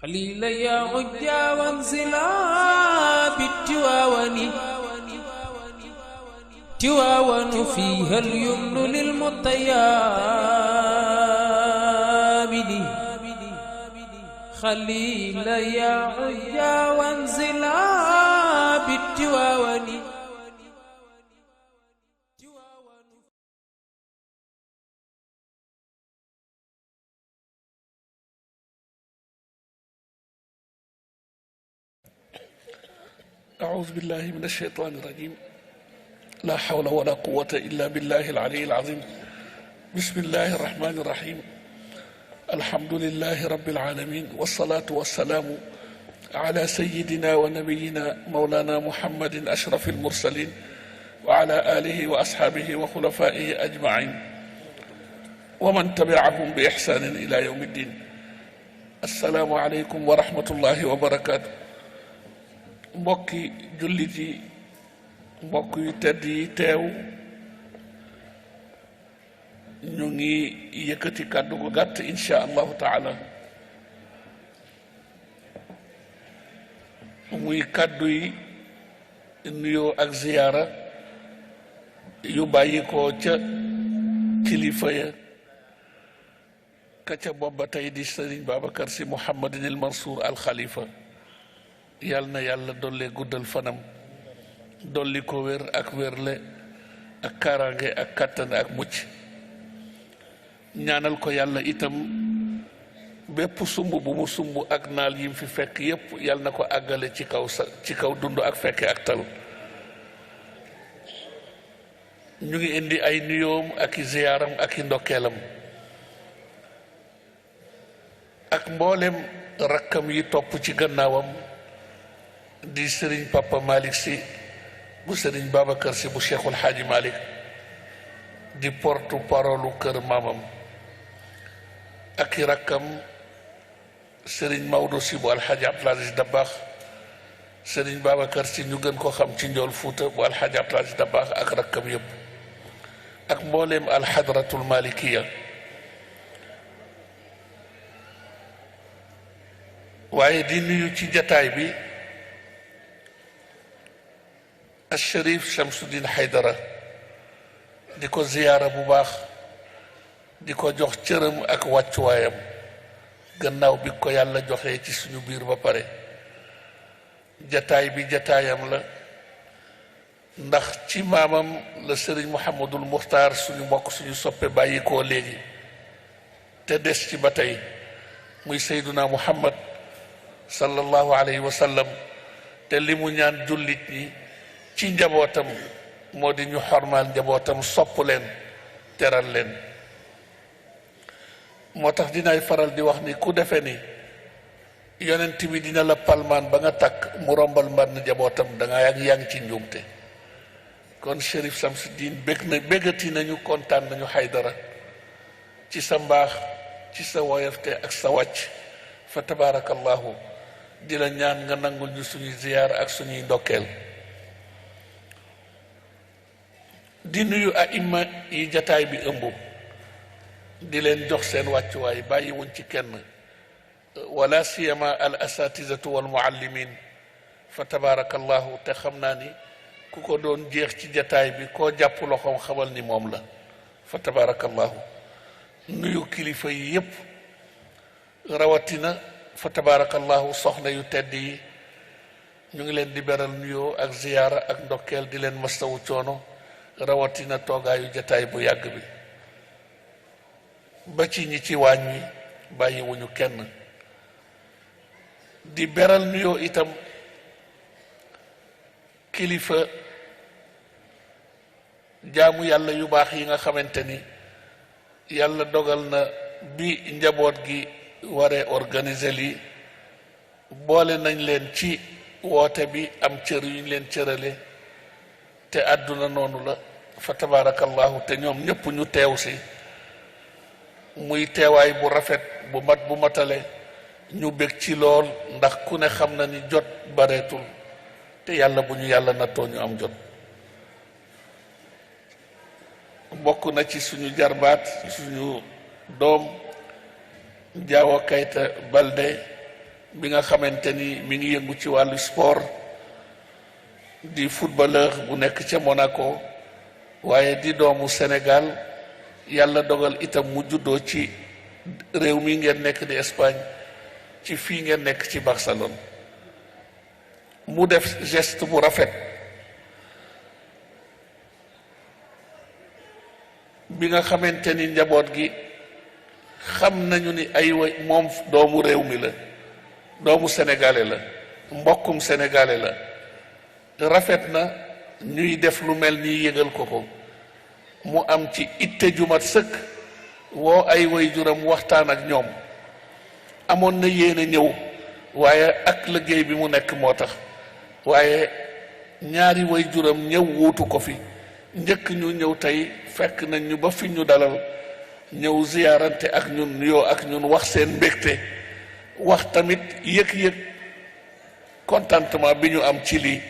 قليل يا عجا وانزلا بالتواون تواون فيها اليمن للمطيابد خليل يا عجا وانزلا بالتواون. أعوذ بالله من الشيطان الرجيم. لا حول ولا قوة إلا بالله العلي العظيم. بسم الله الرحمن الرحيم. الحمد لله رب العالمين، والصلاة والسلام على سيدنا ونبينا مولانا محمد أشرف المرسلين وعلى آله وأصحابه وخلفائه أجمعين ومن تبعهم بإحسان إلى يوم الدين. السلام عليكم ورحمة الله وبركاته. mbokki jullit yi, mbokk yu tedd yi teew, ñu ngi yëkkati kàddu gu gàtt insha allahu taala. muy kàddu yi nuyoo ak ziyaara yu bàyyi ko ca kilifa ya, ka ca booba tey di Sëriñ Babacar Si Mouhamadinil Mansour al Khalifa. yal na yàlla dolli guddal fanam, dolli ko wér ak wérle ak kaaraange ak kàttan ak mucc. ñaanal ko yàlla itam bépp sumb bu mu sumb ak naal yim fi fekk yépp yal na ko àggale ci kaw dund ak fekke ak tal. ñu ngi indi ay nuyoom ak i ziyaaram ak i ndokkeelam ak mboolem rakkam yi topp ci gannaawam di sëriñ Papa Malick Si bu sëriñ Babacar Si bu Cheikhul Xaaji Malick, di porte parole kër maamam, ak i rakkam sëriñ Maodo Si bu Alxaaji Abdul Aziz Dabaax, sëriñ Babacar Si ñu gën ko xam ci Njool Fuuta bu Alxaaji Abdul Aziz Dabaax ak rakkam yépp, ak mbooleem alxadratul malikiya. waaye di nuyu ci jataay bi Al-Sharif Shamsuddin Haydara, di ko ziyaara bu baax, di ko jox cëram ak wàccuwaayam gannaaw bi ko yàlla joxee ci suñu biir ba pare. jataay bi jataayam la, ndax ci maamam la sëriñ Mouhamadul Muxtaar suñu mbokk suñu soppe bàyyi koo léegi te des ci ba tey, muy Seyduna Muhammad sallallahu alayhi wa sallam. te li mu ñaan jullit ñi ci njabootam moo di ñu xormaal njabootam, sopp leen, teral leen. moo tax dinaay faral di wax ni ku defe ni yonent bi dina la palmaan ba nga takk mu rombal mbann njabootam danga yaa ngi ci njuumte. kon Chérif Samsuddin béggati nañu, kontaan nañu Haydara ci sa mbaax, ci sa woyofte ak sa wàcc fa tabaarakallahu. di la ñaan nga nangul ñu suñuy ziyaar ak suñuy ndokkeel. di nuyu aima yi jataay bi ëmb, di leen jox seen wàccuwaay, bàyyi wuñ ci kenn, wala siyama al asatizatu wal muallimin fa tabaarakallahu. te xam naa ni ku ko doon jeex ci jataay bi koo jàpp loxoom xamal ni moom la fa tabaarakallahu. nuyu kilifa yi yépp, rawatina fa tabaarakallahu soxna yu tedd yi. ñu ngi leen di beral nuyoo ak ziyaara ak ndokkeel, di leen mastawu coono, rawatina toogaayu jataay bu yàgg bi, ba ci ñi ci waañ wi bàyyiwuñu kenn. di beral nuyoo itam kilifa jaamu yàlla yu baax yi nga xamante ni yàlla dogal na bi njaboot gi waree organiser lii boole nañ leen ci woote bi, am cër yu ñu leen cërale, te àdduna noonu la fa tabaarakallahu. te ñoom ñëpp ñu teew si, muy teewaay bu rafet bu mat bu matale. ñu bég ci lool, ndax ku ne xam na ni jot bareetul, te yàlla bu ñu yàlla nattoo ñu am jot. bokk na ci suñu jarbaat, suñu doom Jaawo Kayta Balde bi nga xamante ni mi ngi yëngu ci wàllu sport di footballeur bu nekk ca Monaco waaye di doomu Sénégal yàlla dogal itam mu juddoo ci réew mi ngeen nekk di Espagne ci fii ngeen nekk ci Barcelone mu def geste bu rafet bi nga xamante ni njaboot gi xam nañu ni ay way moom doomu réew mi la doomu sénégalais la mbokkum sénégalais la rafet na ñuy def lu mel ni yëgal ko ko mu am ci itte jumat sëkk woo ay waajuram waxtaan ak ñoom amoon na yéene ñëw waaye ak liggéey bi mu nekk moo tax waaye ñaari waajuram ñëw wuutu ko fi njëkk ñu ñëw tey fekk nañ ñu ba fi ñu dalal ñëw ziyaarante ak ñun nuyoo ak ñun wax seen mbégte wax tamit yëg-yëg contentement bi ñu am ci lii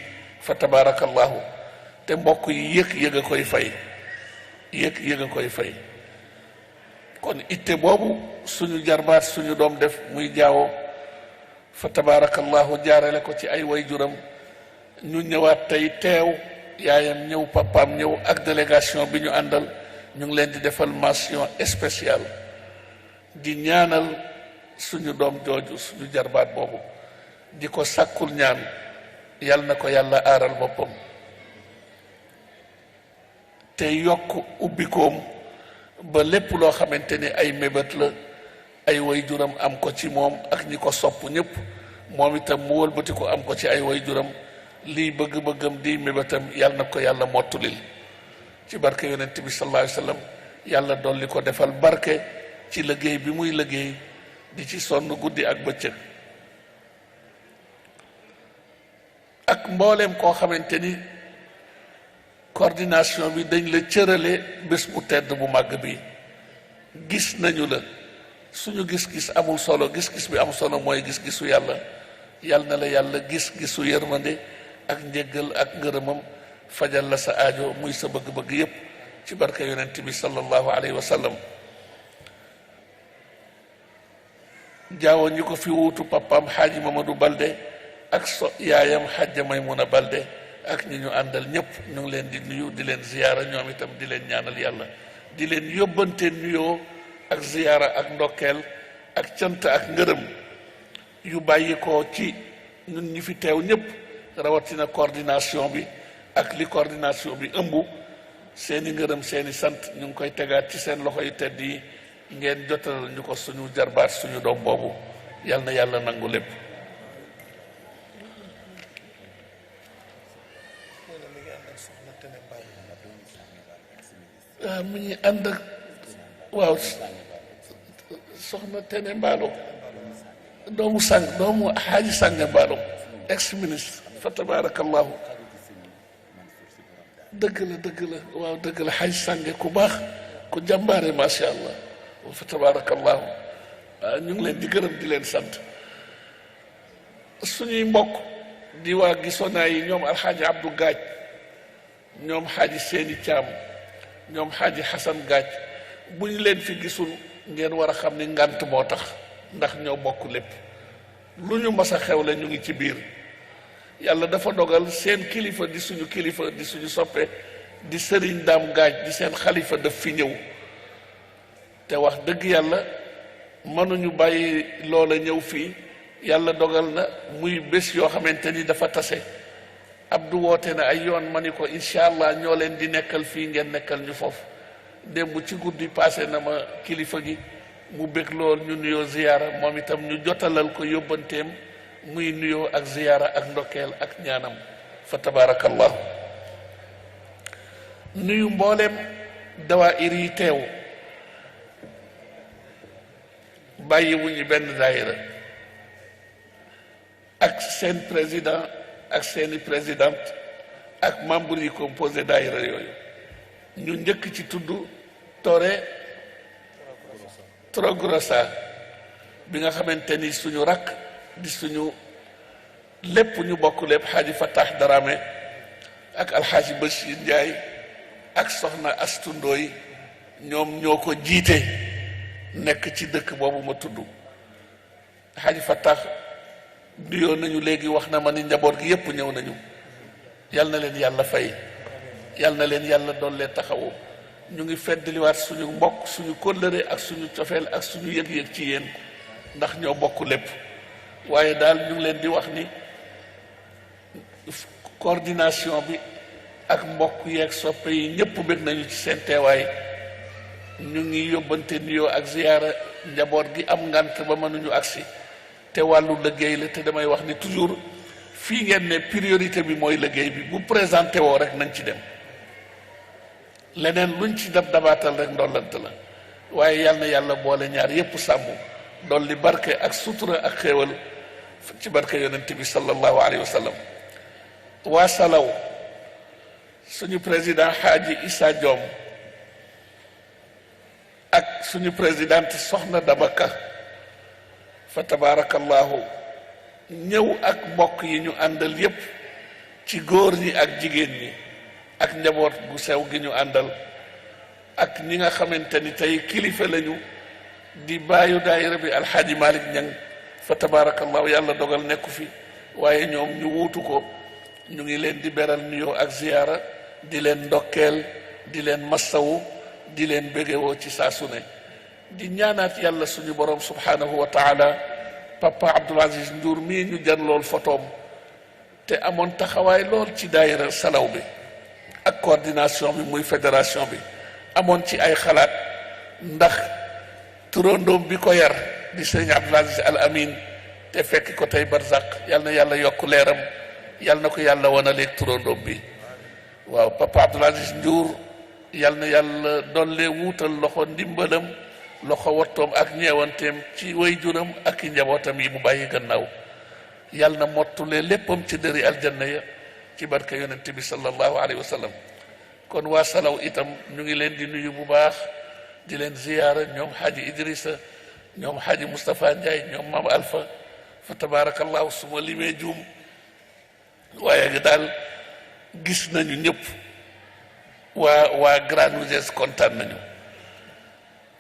fa tabarakallahu te mbokk yi yëg-yëg a koy fay yëg-yëg a koy fay kon itte boobu suñu jarbaat suñu doom def muy jaawoo fa tabarakallahu jaarale ko ci ay waajuram ñu ñëwaat tey teew yaayam ñëw papaam ñëw ak délégation bi ñu àndal ñu ngi leen di defal mention spéciale di ñaanal suñu doom jooju suñu jarbaat boobu di ko sàkkul ñaan yal na ko yàlla aaral boppam te yokk ubbikoom ba lépp loo xamante ni ay mébét la ay waajuram am ko ci moom ak ñi ko sopp ñëpp moom itam mu wëlbati ko am ko ci ay waajuram lii bëgg-bëggam di mébétam yal na ko yàlla mottulil ci barke yonent bi sallallahu alayhi wa sallam yàlla dolli ko defal barke ci liggéey bi muy liggéey di ci sonn guddi ak bëccëg ak mbooleem koo xamante ni coordination bi dañ la cërale bés bu tedd bu màgg bi gis nañu la suñu gis-gis amul solo gis-gis bi am solo mooy gis-gisu yàlla yàlla na la yàlla gis-gisu yërmande ak njëggal ak ngërëmam fajal la sa aajo muy sa bëgg-bëgg yépp ci barke yonent bi sallallahu alayhi wa sallam jaawo ñi ko fi wuutu papaam xaaji Mamadou Balde ak yaayam xaaja Maymuna Balde ak ñi ñu àndal ñëpp ñu ngi leen di nuyu di leen ziyaara ñoom itam di leen ñaanal yàlla di leen yóbbante nuyoo ak ziyaara ak ndokkeel ak cant ak ngërëm yu bàyyi ko ci ñun ñi fi teew ñëpp rawatina coordination bi ak li coordination bi ëmb seeni ngërëm seeni sant ñu ngi koy tegaat ci seen loxo yu tedd yi ngeen jotalal ñu ko suñu jarbaat suñu doom boobu yal na yàlla nangu lépp mu ngi ànd ak waaw soxna Tene Mballo doomu xaaji Sànge Mballo ex ministre fa tabarakallahu dëgg la waaw dëgg la xaaji Sànge ku baax ku jàmbaare macha allah fa tabarakallahu waaw ñu ngi leen di gërëm di leen sant suñuy mbokk di waa Gisonaa yi ñoom alxaaji Abdou Gaaj ñoom xaaji Seeni Caam ñoom xaaji Xasan Gaaj bu ñu leen fi gisul ngeen war a xam ni ngànt moo tax ndax ñoo bokk lépp lu ñu mas a xewle ñu ngi ci biir yàlla dafa dogal seen kilifa di suñu kilifa di suñu soppe di sëriñ Daam Gaaj di seen xalifa daf fi ñëw te wax dëgg yàlla mënuñu bàyyi loola ñëw fii yàlla dogal na muy bés yoo xamante ni dafa tase Abdou woote na ay yoon ma ni ko incha allah ñoo leen di nekkal fii ngeen nekkal ñu foofu démb ci guddi passé na ma kilifa gi mu bég lool ñu nuyoo ziyaara moom itam ñu jotalal ko yóbbanteem muy nuyoo ak ziyaara ak ndokkeel ak ñaanam fa tabarakallahu nuyu mbooleem dawaayir yi teew bàyyi wuñu benn daayira ak seen président ak seeni présidente ak membre yi composé daayira yooyu ñu njëkk ci tudd Trogrosa bi nga xamante ni suñu rakk di suñu lépp ñu bokk lépp xaaji Fatah Darame ak alxaaji Bachir Ndiaye ak soxna Astu Ndooy ñoom ñoo ko jiite nekk ci dëkk boobu ma tudd xaaji Fatah nuyoo nañu léegi wax na ma ni njaboot gi yépp ñëw nañu yal na leen yàlla fay yal na leen yàlla doole taxawu ñu ngi feddliwaat suñu mbokk suñu kóllëre ak suñu cofeel ak suñu yëg-yëg ci yéen ndax ñoo bokk lépp waaye daal ñu ngi leen di wax ni coordination bi ak mbokk yeeg soppe yi ñëpp bëgg nañu ci seen teewaay ñu ngi yóbbante nuyoo ak ziyaara njaboot gi am ngant ba mënuñu agsi te wàllu liggéey la te damay wax ni toujours fii ngeen ne priorité bi mooy liggéey bi bu présenté woo rek nañ ci dem leneen luñ ci dabaatal rek ndollant la waaye yal na yàlla boole ñaar yépp sàmm dolli barke ak sutura ak xéewal ci barke yonent bi sallallahu alayhi wa sallam waa Salaw suñu président Xaaji Issa Diom ak suñu présidente Soxna Dabaka fa tabarakallahu ñëw ak mbokk yi ñu àndal yépp ci góor ñi ak jigéen ñi ak njaboot gu sew gi ñu àndal ak ñi nga xamante ni tey kilifa lañu di bàyyu daayira bi alxaaji Malick Ñang fa tabarakallahu yàlla dogal nekku fi waaye ñoom ñu wuutu ko ñu ngi leen di beral nuyoo ak ziyaara di leen ndokkeel di leen massawu di leen bégewoo ci saa su ne di ñaanaat yàlla suñu borom subhanahu wa taala papa Abdoul Aziz Ndour mii ñu jan lool photoom te amoon taxawaay lool ci daayira Salaw bi ak coordination bi muy fédération bi amoon ci ay xalaat ndax turandoom bi ko yar di sëñ Abdoul Aziz Al Amin te fekk ko tey barzaq yal na yàlla yokk leeram yal na ko yàlla wanaleeg turandoom bi waaw papa Abdoul Aziz Ndour yal na yàlla dolle wuutal loxo ndimbalam loxo wattoom ak ñeewanteem ci way juram ak i njabootam yi mu bàyyi gannaaw yal na mottule léppam ci dëri aljanna ya ci barke yonent bi sallallahu alayhi wa sallam kon waa Salaw itam ñu ngi leen di nuyu bu baax di leen ziyaara ñoom xaaji Idrissa ñoom xaaji Moustapha Ndiaye ñoom Mame Alpha fa tabarakallahu suma limee juum waaye daal gis nañu ñëpp waa Grand Ouzès kontaan nañu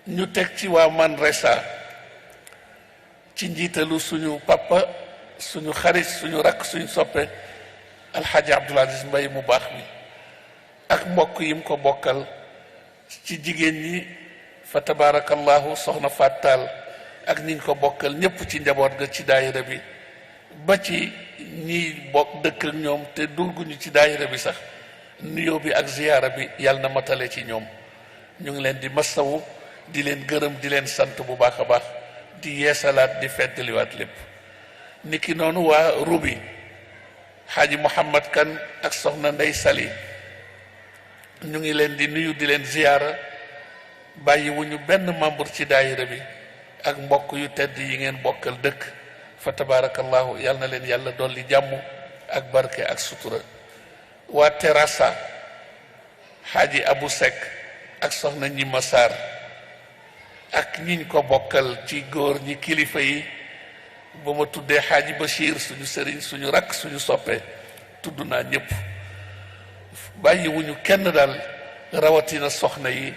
ñu teg ci waa Manresa ci njiitalu suñu papa suñu xarit suñu rakk suñu soppe alxaaji Abdoul Aziz Mbaye mu baax mi ak mbokk yi mu ko bokkal ci jigéen ñi fa tabarakallahu soxna Fatal ak ñiñ ko bokkal ñépp ci njaboot ga ci daayira bi ba ci ñiy bokk dëkk ak ñoom te dugguñu ci daayira bi sax nuyoo bi ak ziyaara bi yàlla na matale ci ñoom ñu ngi leen di massawu di leen gërëm di leen sant bu baax a baax di yeesalaat di feddaliwaat lépp niki noonu waa Rubi xaaji Mouhamad Kan ak soxna Ndey Sali ñu ngi leen di nuyu di leen ziyaara bàyyiwuñu benn membre ci daayira bi ak mbokk yu tedd yi ngeen bokkal dëkk fa tabarakallahu yal na leen yàlla dolli jàmm ak barke ak sutura waa Terassa xaaji Abu Sekk ak soxna Ñima Sarr ak ñiñ ko bokkal ci góor ñi kilifa yi ba ma tuddee xaaji Bachir suñu sëriñ suñu rakk suñu soppe tudd naa ñëpp bàyyiwuñu kenn daal rawatina soxna yi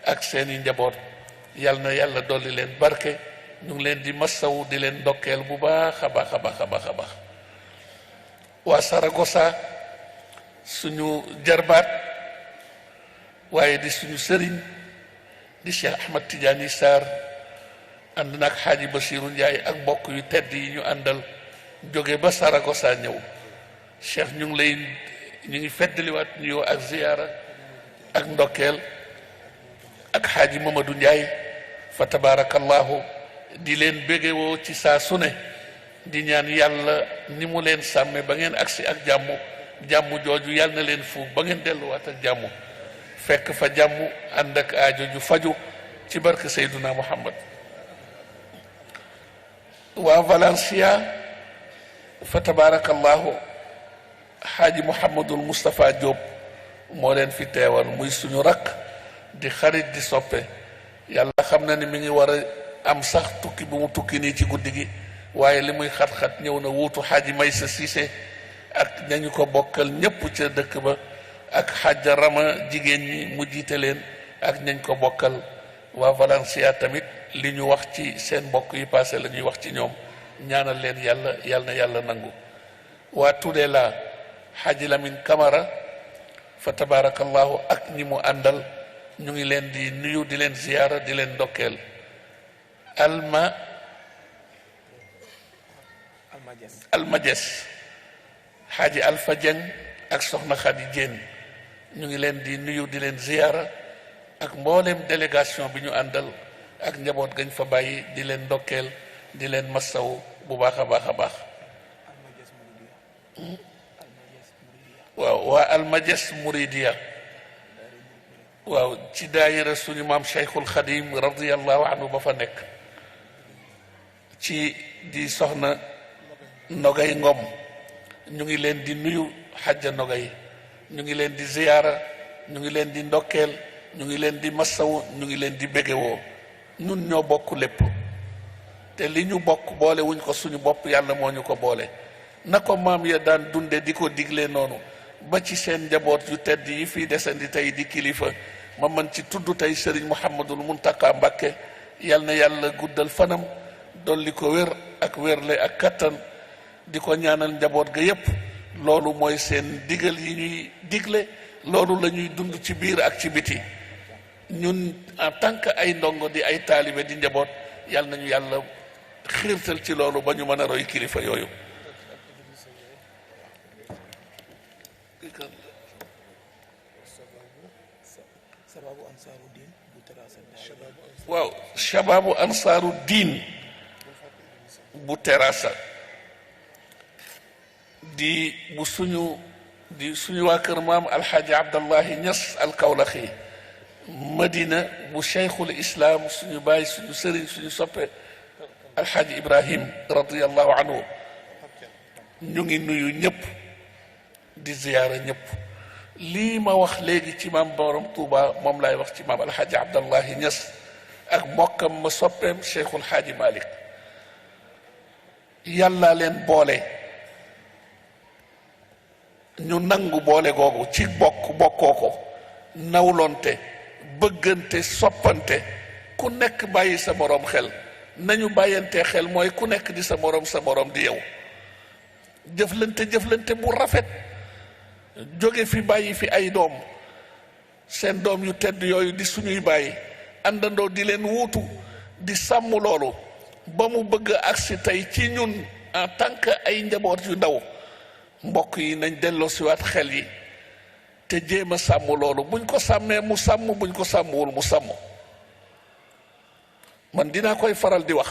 ak seeni njaboot yal na yàlla dolli leen barke ñu ngi leen di massawu di leen ndokkeel bu baax a baax a baax a baax a baax waa Saragossa suñu jarbaat waaye di suñu sëriñ di Cheikh Ahmad Tidiane Sarr ànd nag xaaji Basiru Njaay ak mbokk yu tedd yi ñu àndal jóge ba Saragossa ñëw Cheikh ñu ngi feddaliwaat nuyoo ak ziyaara ak ndokkeel ak xaaji Mamadou Njaay fa tabarakallahu di leen bégewoo ci saa su ne di ñaan yàlla ni mu leen sàmme ba ngeen agsi ak jàmm jooju yàlla na leen fuuf ba ngeen delluwaat ak jàmm fekk fa jàmm ànd ak aajo ju faju ci barke Seyduna Muhammad waa Valencia fa tabarakallahu xaaji Mouhamadul Moustapha Diop moo leen fi teewal muy suñu rakk di xarit di soppe yàlla xam na ni mi ngi war a am sax tukki bu mu tukki nii ci guddi gi waaye li muy xat-xat ñëw na wuutu xaaji Maysa Cissé ak nañu ko bokkal ñépp ca dëkk ba ak xaaja Rama jigéen ñi mu jiite leen ak nañ ko bokkal waa Valencia tamit li ñu wax ci seen mbokk yi passé la ñuy wax ci ñoom ñaanal leen yàlla yal na yàlla nangu waa tudee la Haji Lamine Camara fa tabarakallahu ak ñi mu àndal ñu ngi leen di nuyu di leen ziyaara di leen ndokkeel almajes Haji Alpha Dieng ak soxna Khady Diène ñu ngi leen di nuyu di leen ziyaara ak mboolem délégation bi ñu àndal ak njaboot gañ fa bàyyi di leen ndokkeel di leen massaw bu baax a baax a baax waaw waa almajes Mouridia waaw ci daayira suñu maam Cheikhul Khadim radiyallahu anhu ba fa nekk ci di soxna Nogay Ngom ñu ngi leen di nuyu xajja Nogay ñu ngi leen di ziyaara ñu ngi leen di ndokkeel ñu ngi leen di massawu ñu ngi leen di bégewoo ñun ñoo bokk lépp te li ñu bokk boole wuñ ko suñu bopp yàlla moo ñu ko boole na ko maam ya daan dunde di ko digle noonu ba ci seen njaboot yu tedd yi fii desandi tey di kilifa ma mën ci tudd tey Serigne Mouhamadul Muntaka Mbakke yal na yàlla guddal fanam dolli ko wér ak wérle ak kattan di ko ñaanal njaboot ga yépp loolu mooy seen digal yi ñuy digle loolu la ñuy dund ci biir ak ci biti ñun en tant que ay ndongo di ay taalibe di njaboot yal nañu yàlla xiirtal ci loolu ba ñu mën a roy kilifa yooyu waaw shababu ansaaru diin bu terasa di suñu waa kër maam alxaaji abdallahi ñas alkawlaxi madina bu cheikhul islam suñu bàyyi suñu sëriñ suñu soppe alxaaji ibrahim radiallahu anhu ñu ngi nuyu ñëpp di ziyaara ñëpp lii ma wax léegi ci maam borom Touba moom laay wax ci maam alxaaji abdallahi ñas ak mbokkam ma soppeem cheikhul xaaji malik yàlla leen boole ñu nangu boole googu ci bokkoo ko nawlonte bëggante soppante ku nekk bàyyi sa moroom xel nañu bàyyantee xel mooy ku nekk di sa moroom di yow jëflante bu rafet jóge fi bàyyi fi ay doom seen doom yu tedd yooyu di suñuy bàyyi àndandoo di leen wuutu di sàmm loolu ba mu bëgg agsi tey ci ñun en tant que ay njaboot yu ndaw mbokk yi nañ delloo siwaat xel yi te jéem a sàmm loolu buñ ko sàmmee mu sàmm buñ ko sàmmwul mu sàmm man dinaa koy faral di wax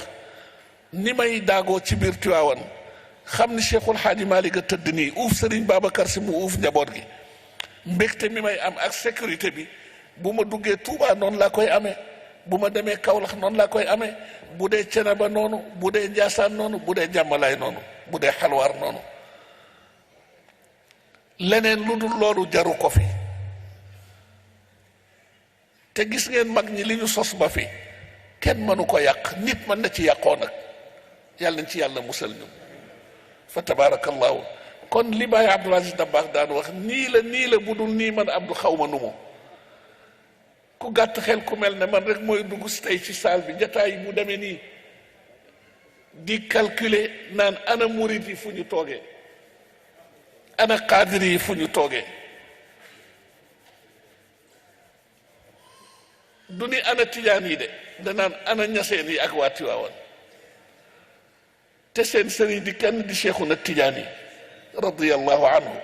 ni may daagoo ci biir Tiwaawan xam ni Cheikhul Xaaji Maalik a tëdd nii uuf Sëriñ Babacar Si mu uuf njaboot gi mbégte mi may am ak sécurité bi bu ma duggee Touba noonu laa koy amee bu ma demee Kaolack noonu laa koy amee bu dee Cenaba noonu bu dee Njaasaan noonu bu dee Jàmmalaay noonu bu dee Xalwaar noonu leneen lu dul loolu jaru ko fi te gis ngeen mag ñi li ñu sos ba fi kenn mënu ko yàq nit mën na ci yàqoo nag yàlla nañ ci yàlla musal ñu fa tabarakallahu kon li Baay Abdul Aziz Dabakh daan wax nii la bu dul nii man Abdou xaw ma nu mu ku gàtt xel ku mel ne man rek mooy dugg si tey ci saal bi jataay bu demee nii di calculer naan ana murit yi fu ñu toogee ana qaadir yi fu ñu toogee du ni ana tijaan yi de danaan ana ñaseen yi ak waa Tiwaawan te seen sëriñ di kenn di Cheikhuna Tijaani radiyallahu anhu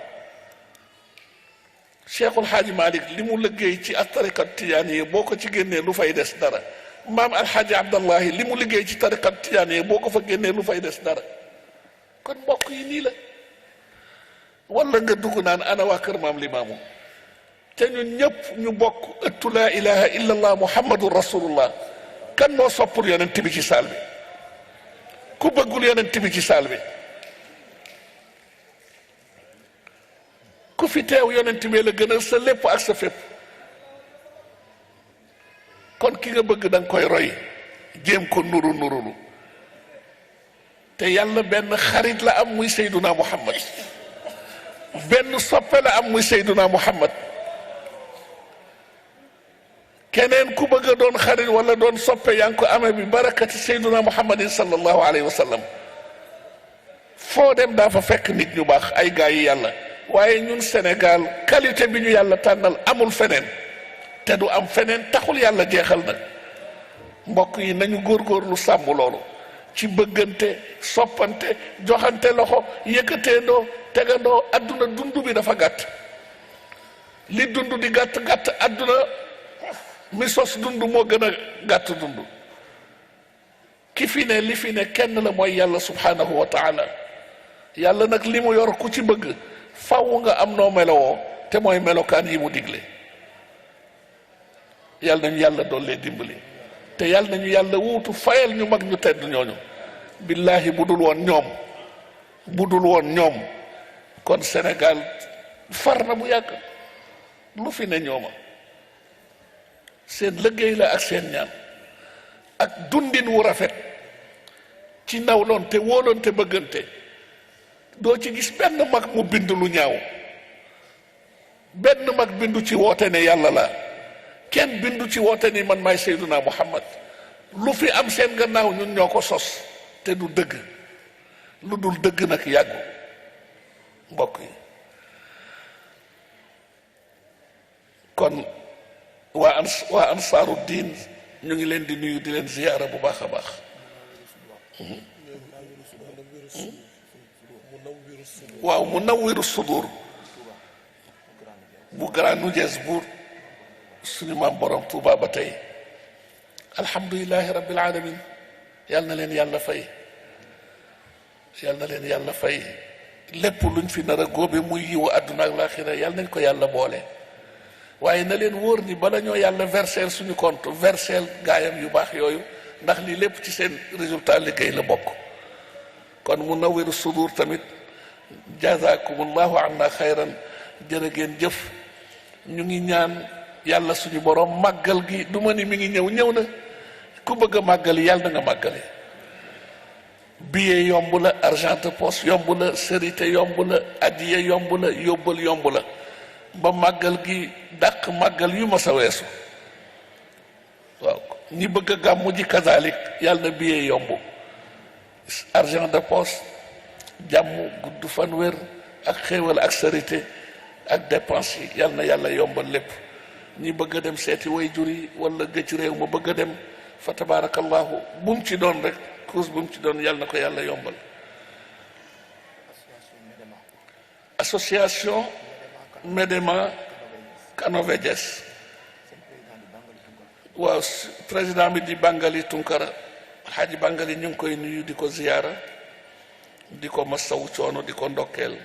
Cheikhul Xaaji Malik li mu liggéey ci tariqat Tijaani yi boo ko ci génnee lu fay des dara maam alxaaji Abdallahi li mu liggéey ci tariqat Tijaani yi boo ko fa génnee lu fay des dara kon mbokk yi nii la wala nga dugg naan ana waa kër maam Limaamu te ñun ñëpp ñu bokk ëttu laa ilaha illa allah muhammadun rasulullah kan moo soppul yonent bi ci saal bi ku bëggul yonent bi ci saal bi ku fi teew yonent bi la gënal sa lépp ak sa fépp kon ki nga bëgg da nga koy roy jéem ko nurulu te yàlla benn xarit la am muy Seyduna Muhammad benn soppe la am muy Seyduna Muhammad keneen ku bëgg a doon xarit wala doon soppe yaa ngi ko amee bi barakati Seyduna Muhammadin sallallahu alayhi wa sallam foo dem daa fa fekk nit ñu baax ay gaa yi yàlla waaye ñun Sénégal qualité bi ñu yàlla tànnal amul feneen te du am feneen taxul yàlla jeexal nag mbokk yi nañu góorgóorlu sàmm loolu ci bëggante soppante joxante loxo yëkkateendoo tegandoo adduna dund bi dafa gàtt li dund di gàtt gàtt adduna mi sos dund moo gën a gàtt dund ki fi ne li fi ne kenn la mooy yàlla subhanahu wa taala yàlla nag li mu yor ku ci bëgg faw nga am noo melowoo te mooy melokaan yi mu digle yàlla nañu yàlla doole dimbali te yàlla nañu yàlla wuutu fayal ñu mag ñu tedd ñooñu billahi bu dul woon ñoom kon Sénégal far na bu yàgg lu fi ne ñooma seen liggéey la ak seen ñaan ak dundin wu rafet ci nawloon te wóoloon te bëggante doo ci gis benn mag mu bind lu ñaaw benn mag bindu ci woote ne yàlla la kenn bindu ci woote ni man maay Seyduna Muhammad lu fi am seen gannaaw ñun ñoo ko sos te du dëgg lu dul dëgg nag yàggu mbokk yi kon waa ansaaru diin ñu ngi leen di nuyu di leen ziyaara bu baax a baax waaw Munawwiru Sudur bu Grand Nudies bu suñu maam borom Tuuba ba tey alhamdulilahi rabbil alamin yal na leen yàlla fay lépp luñ fi nar a góobe muy yiwu àdduna ak laaxira yal nañ ko yàlla boole waaye na leen wóor ni bala ñoo yàlla verseel suñu compte verseel gaayam yu baax yooyu ndax lii lépp ci seen résultat liggéey la bokk kon Munawwiru Sudur tamit jazakumullahu anna xayran jërë ngeen jëf ñu ngi ñaan yàlla suñu borom màggal gi du ma ni mi ngi ñëw na ku bëgg a màggali yàlla na nga màggale billet yomb la argent de poche yomb la sérité yomb la addiya yomb la yóbbal yomb la ba màggal gi dàq màggal yu ma sa weesu waaw ñi bëgg a gàmmu ji kazalik yàlla na billet yomb argent de poche jàmm gudd fan wér ak xéewal ak sérité ak dépense yi yàlla na yàlla yombal lépp ñi bëgg a dem seeti way jur yi wala gëj réew ma bëgg a dem fa tabarakallahu bu mu ci doon rek course bu mu ci doon yàlla na ko yàlla yombal association Medema Kanovejes waaw président bi di Bangali Tunkara Xaaji Bangali ñu ngi koy nuyu di ko ziyaara di ko masawu coono di ko ndokkeel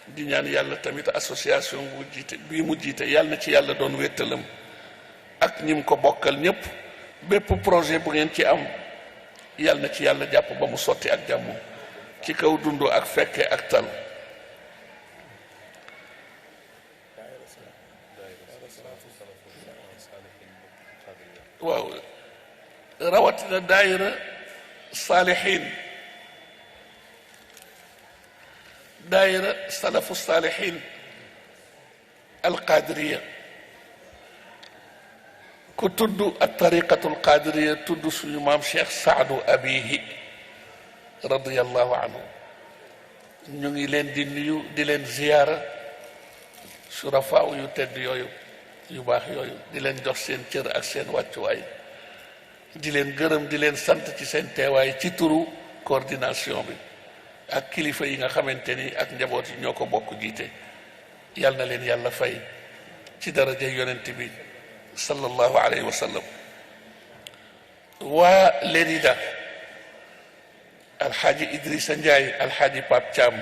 di ñaan yàlla tamit association bu jiite bii mu jiite yàlla na ci yàlla doon wéttalam ak ñi mu ko bokkal ñépp bépp projet bu ngeen ci am yàlla na ci yàlla jàpp ba mu sotti ak jàmm ci kaw dund ak fekke ak tal waaw rawatina daayira saalihin daayira salafu saalihin alqadiriya ku tudd ak tariqatul qadiriya tudd suñu maam Cheikh Saadu Abihi radiyallahu anhu ñu ngi leen di nuyu di leen ziyaara surafaaw yu tedd yooyu yu baax yooyu di leen jox seen cër ak seen wàccuwaay di leen gërëm di leen sant ci seen teewaay ci turu coordination bi ak kilifa yi nga xamante ni ak njaboot yi ñoo ko bokk jiite yal na leen yàlla fay ci daraja yonent bi sallallahu alayhi wa sallam waa Lerida alxaaji Idrissa Ndiaye alxaaji Pape Thiam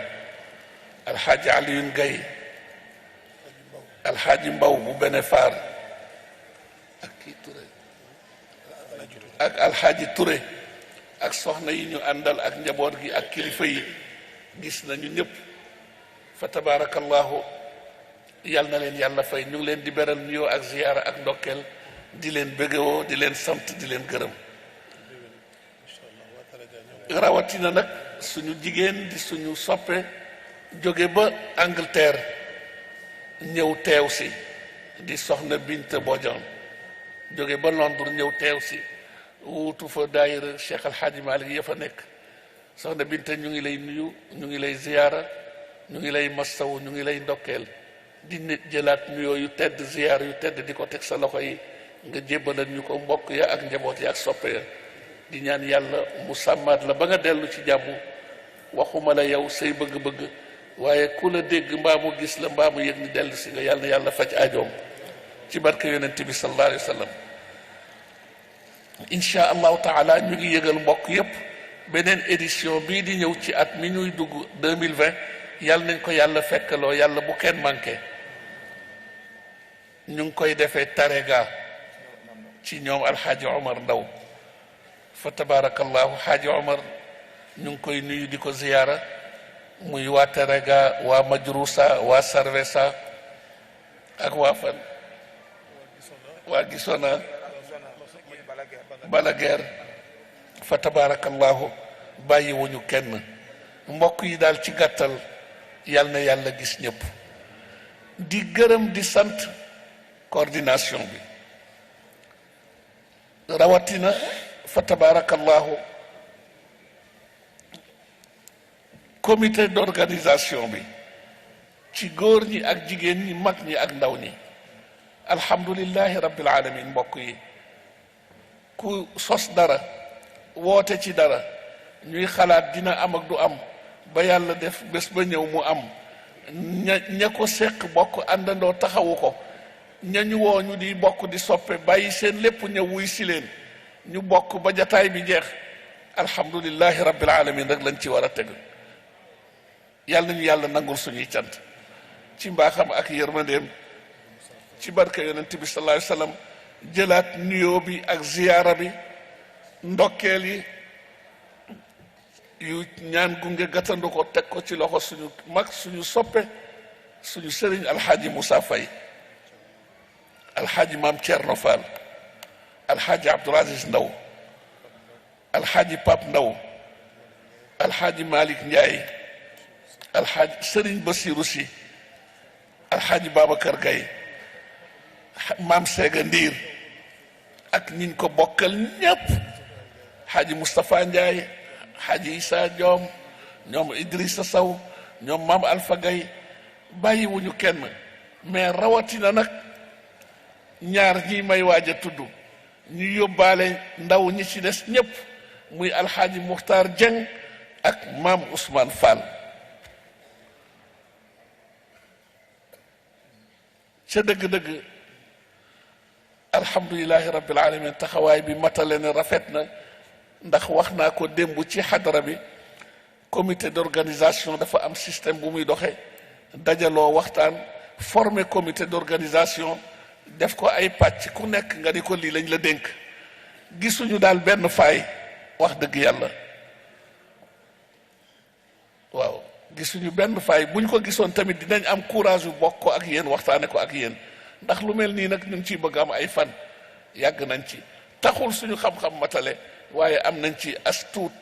alxaaji Alioune Gaye alxaaji Mbaw bu Benefar ak kii Touré ak alxaaji Touré ak soxna yi ñu àndal ak njaboot gi ak kilifa yi gis nañu ñëpp fa tabarakallahu yal na leen yàlla fay ñu ngi leen di beral nuyoo ak ziyaara ak ndokkeel di leen bëggewoo di leen sant di leen gërëm rawatina nag suñu jigéen di suñu soppe jóge ba Angleterre ñëw teew si di soxna Binte Bodian jóge ba Londres ñëw teew si wuutu fa daayira Cheikh Al Hadji Malick ya fa nekk soxna Binta ñu ngi lay nuyu, ñu ngi lay ziyaara, ñu ngi lay massaw, ñu ngi lay ndokkeel di jëlaat nuyoo yu tedd ziyaar yu tedd di ko teg sa loxo yi nga jébbalal ñu ko mbokk ya ak njaboot ya ak soppe ya di ñaan yàlla mu sàmmaat la ba nga dellu ci jàmm. waxuma la yow say bëgg-bëgg waaye ku la dégg mbaa mu gis la mbaa mu yëg ni dellu si nga yàlla na yàlla faj aajoom ci barke yonent bi sallallahu alayhi wa sallam. incha allahu taala ñu ngi yëgal mbokk yépp beneen édition bii di ñëw ci at mi ñuy dugg 2020 yàlla nañ ko yàlla fekkaloo yàlla bu kenn manqué. ñu ngi koy defee Tarega ci ñoom alxaaji Omar Ndaw fa tabarakallahu xaaji Omar ñu ngi koy nuyu di ko ziyaara muy waa Tarega waa Majrusa waa Sarvesa ak waa fan waa Gisona Balaguer fa tabarakallahu bàyyiwuñu kenn. mbokk yi daal ci gàttal yal na yàlla gis ñëpp di gërëm di sant coordination bi rawatina fa tabarakallahu comité d'organisation bi ci góor ñi ak jigéen ñi mag ñi ak ndaw ñi alhamdulillahi rabbil alamin. mbokk yi ku sos dara woote ci dara ñuy xalaat dina am ak du am ba yàlla def bés ba ñëw mu am ña ko seq bokk àndandoo taxawu ko ñañu woo ñu di bokk di soppe bàyyi seen lépp ñëw wuy si leen ñu bokk ba jataay bi jeex alhamdulillahi rabbil alamin rek lañ ci war a teg. yàlla nañu yàlla nangul suñuy cant ci mbaaxam ak yërmandeem ci barke yonent bi sallallahu alayhi wa sallam. jëlaat nuyoo bi ak ziyaara bi ndokkeel yi yu ñaan gunge gàttandu ko teg ko ci loxo suñu mag suñu soppe suñu sëriñ alxaaji Moussa Faye alxaaji maam Thierno Fall alxaaji Abdoul Aziz Ndaw alxaaji Pape Ndaw alxaaji Malick Ndiaye alxaaji sëriñ Basiru Si alxaaji Babacar Gaye maam Seega Ndiir ak ñiñ ko bokkal ñépp xaaji Moustapha Ndiaye xaaji Issa Diom ñoom Idrissa Sow ñoom maam Alpha Gaye bàyyiwuñu kenn mais rawatina nag ñaar ñi may waaj a tudd ñu yóbbaale ndaw ñi ci des ñépp muy alxaaji Muxtaar Dieng ak maam Ousmane Fall ca dëgg-dëgg alhamdulilahi rabbil alamin. taxawaay bi matale ne rafet na ndax wax naa ko démb ci xadara bi comité d'organisation dafa am système bu muy doxe dajaloo waxtaan former comité d'organisation def ko ay pàcc ku nekk nga di ko lii lañ la dénk. gisuñu daal benn faay wax dëgg yàlla waaw gisuñu benn faay buñ ko gisoon tamit dinañ am courage yu bokk ko ak yéen waxtaane ko ak yéen ndax lu mel nii nag ñu ngi ciy bëgg am ay fan yàgg nañ ci taxul suñu xam-xam matale waaye am nañ ci as tuut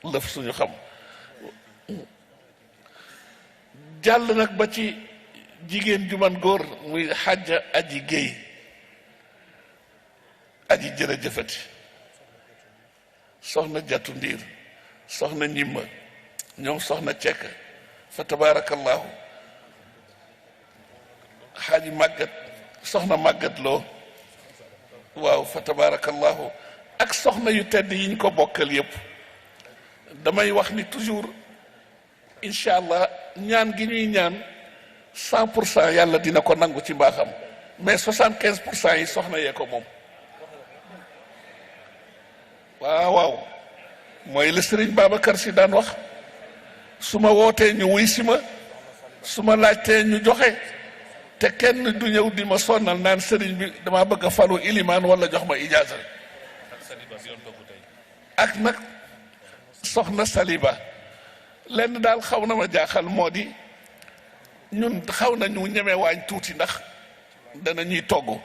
lëf suñu xam. jàll nag ba ci jigéen ju man góor muy xàjja aji géey aji jërëjëfati soxna jatu ndiir soxna ñimma ñoom soxna cekk fa tabarakallahu xaaji màggat soxna màggat loo waaw fa tabarakallahu ak soxna yu tedd yiñ ko bokkal yépp. damay wax ni toujours incha allah ñaan gi ñuy ñaan 100% yàlla dina ko nangu ci mbaaxam mais 75% yi soxna yee ko moom. waaw waaw mooy la Sëriñ Babacar Si daan wax su ma wootee ñu wuy si ma su ma laajtee ñu joxe te kenn du ñëw di ma sonnal naan sëriñ bi dama bëgg a falu ilimaan wala jox ma ijaaza ak nag soxna Saliba. lenn daal xaw na ma jaaxal moo di ñun xaw nañu ñeme waañ tuuti ndax dana ñuy togg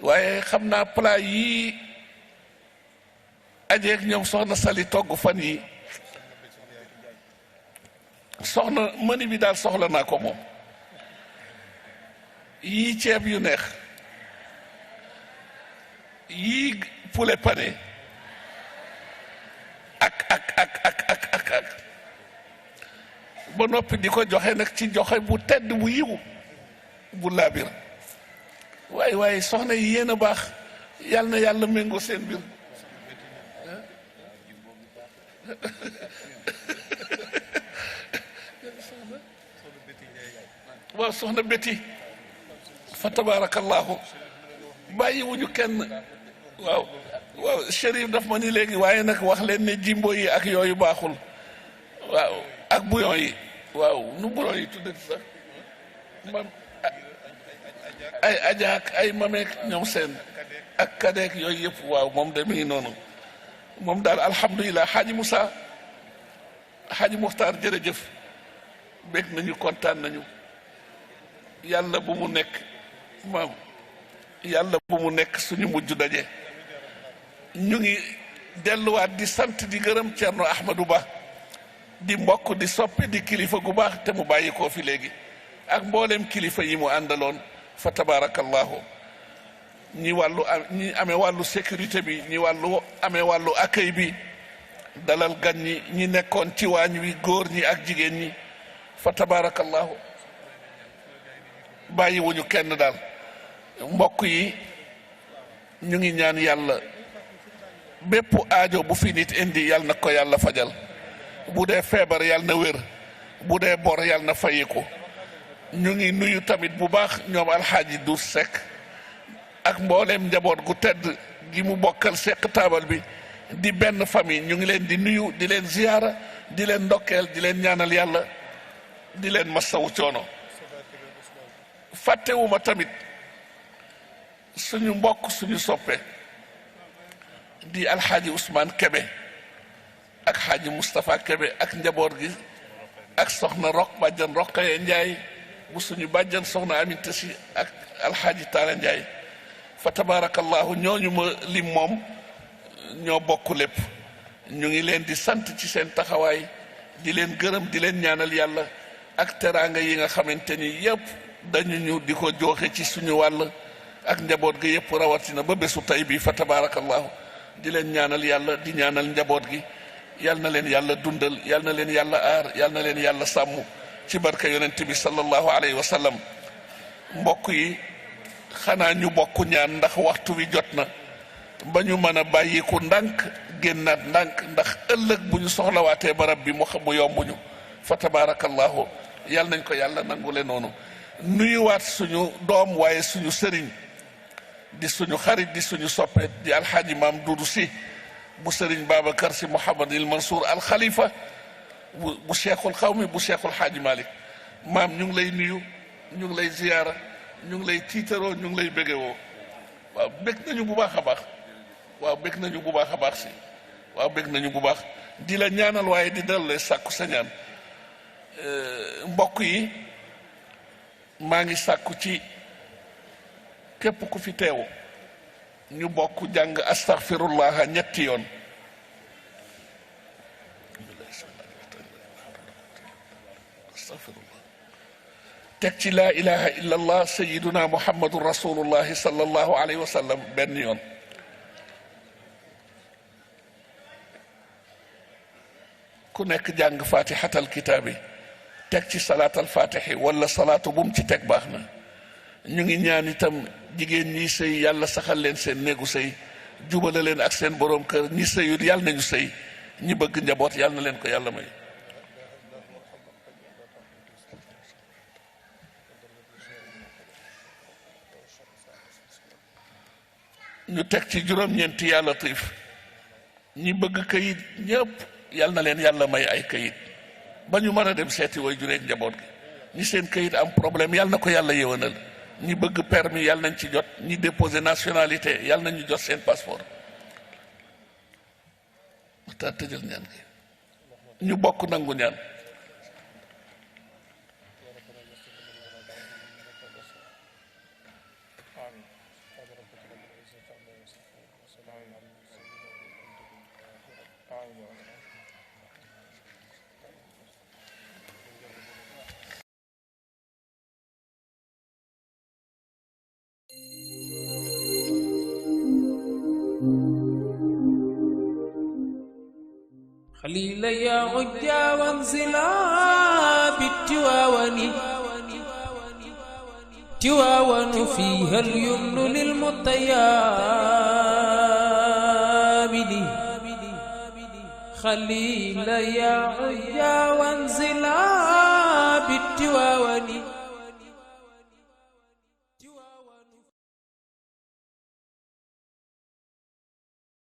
waaye xam naa plat yii ajeeg ñoom soxna Sali togg fan yi soxna mëni bi daal soxla naa ko moom. yii ceeb yu neex yii poulet pané ak ba noppi di ko joxe nag ci joxe bu tedd bu yiw bu laabir waaye soxna yi yéen a baax yal na yàlla méngoo seen mbir waaw soxna Betty fa tabarakallahu bàyyiwuñu kenn waaw Chérif daf ma ni léegi waaye nag wax leen ne jimbo yi ak yooyu baaxul waaw ak bouillon yi waaw nu bouillon yi tuddati sax mam ay ajaak ay mameek ñoom seen ak kadeek yooyu yëpp waaw moom de mi ngi noonu moom daal alhamdulilah xaaji Moussa xaaji Muxtaar jërëjëf bég nañu kontaan nañu yàlla bu mu nekk maam yàlla bu mu nekk suñu mujj daje ñu ngi delluwaat di sant di gërëm Cerno Ahmadou Ba di mbokk di soppe di kilifa gu baax te mu bàyyi koo fi léegi ak mboolem kilifa yi mu àndaloon fa tabarakallahu ñi amee wàllu sécurité bi ñi amee wàllu accueil bi dalal gan ñi nekkoon ci waañ wi góor ñi ak jigéen ñi fa tabarakallahu bàyyiwuñu kenn daal mbokk yi ñu ngi ñaan yàlla bépp aajo bu fi nit indi yàlla na ko yàlla fajal bu dee feebar yàlla na wér bu dee bor yàlla na fayiku ñu ngi nuyu tamit bu baax ñoom alxaaji Dur Sekk ak mbooleem njaboot gu tedd gi mu bokkal sekk taabal bi di benn famille ñu ngi leen di nuyu di leen ziyaara di leen ndokkeel di leen ñaanal yàlla di leen masawu coono fàttewuma tamit suñu mbokk suñu soppe di alxaaji Ousmane Kebe ak xaaji Moustapha Kebe ak njaboot gi ak soxna bàjjan Roqaye Njaay bu suñu bàjjan soxna Aminta Si ak alxaaji Taala Njaay fa tabarakallahu ñooñu ma lim moom ñoo bokk lépp ñu ngi leen di sant ci seen taxawaay di leen gërëm di leen ñaanal yàlla ak teraanga yi nga xamante ni yépp dañu ñu di ko jooxe ci suñu wàll ak njaboot gi yépp rawatina ba bésu tey bi fa tabarakallahu di leen ñaanal yàlla di ñaanal njaboot gi yal na leen yàlla dundal yal na leen yàlla aar yal na leen yàlla sàmm ci barka yonent bi sallallahu alayhi wa sallam mbokk yi xanaa ñu bokk ñaan ndax waxtu wi jot na ba ñu mën a bàyyiku ndànk génnaat ndànk ndax ëllëg bu ñu soxlawaatee barab bi mu yombuñu fa tabarakallahu yal nañ ko yàlla nangule noonu nuyuwaat suñu doom waaye suñu sëriñ di suñu xarit di suñu soppe di alxaaji maam Duudu Si bu sëriñ Babacar Si Mouhamadul Mansour al Khalifa bu cheikhul xawmi bu cheikhul xaaji Malik maam ñu ngi lay nuyu ñu ngi lay ziyaara ñu ngi lay tiitaroo ñu ngi lay bégewoo waaw bég nañu bu baax a baax waaw bég nañu bu baax a baax si waaw bég nañu bu baax di la ñaanal waaye di dal lay sàkku sa ñaan mbokk yi maa ngi sàkku ci képp ku fi teew ñu bokk jàng astaghfirullah ñetti yoon teg ci laa ilaha illa allah sayiduna muhammadun rasulullahi sallallahu alayhi wa sallam benn yoon ku nekk jàng fatihatal kitaabi teg ci salaatal fatihi wala salaatu bu mu ci teg baax na ñu ngi ñaan itam jigéen ñi sëy yàlla saxal leen seen néegu sëy jubale leen ak seen boroom kër ñi sëyut yàlla nañu sëy ñi bëgg njaboot yàlla na leen ko yàlla may ñu teg ci juróom-ñeenti yàlla Latiif ñi bëgg kayit ñëpp yàlla na leen yàlla may ay kayit ba ñu mën a dem seeti way jureek njaboot gi ñi seen kayit am problème yàlla na ko yàlla yéwénal ñi bëgg permis yàlla nañ ci jot ñi déposé nationalité yàlla nañu jot seen passeport waxtaan tëjal ñaan gi ñu bokk nangu ñaan خليل يا عجا وانزلا بالتواون تواون فيها اليمن للمطيابد خليل يا عجا وانزلا بالتواون